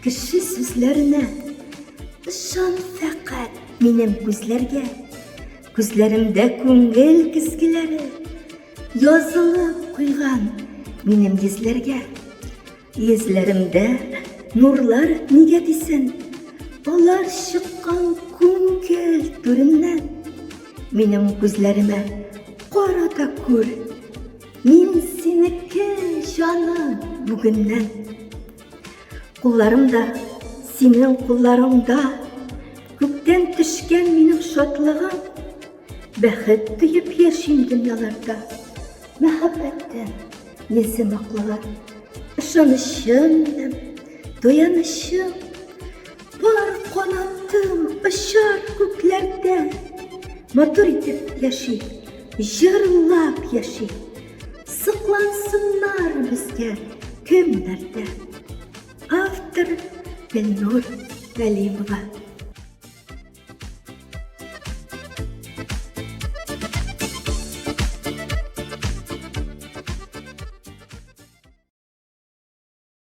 кеше сүзләренә. Ышан фәкать минем күзләргә. Күзләремдә күңел көзгеләре язылып куйган минем йөзләргә. Йөзләремдә нурлар нигә дисен? Алар чыккан күңел түреннән. Минем күзләремә кара да күр. Мин синеке, җаным, бүгеннән. Кулларым да синең кулларыңда. Күктән төшкән минем шатлыгым. Бәхет тоеп яшим дөньяларда. Мәхәббәттән йөзем аклыгы. Ышанычым минем, таянычым. Бар канатым очар күкләрдә. Матур итеп яши, җырлап яши. Соклансыннар безгә кемнәрдә. Автор Гөлнур Галимова.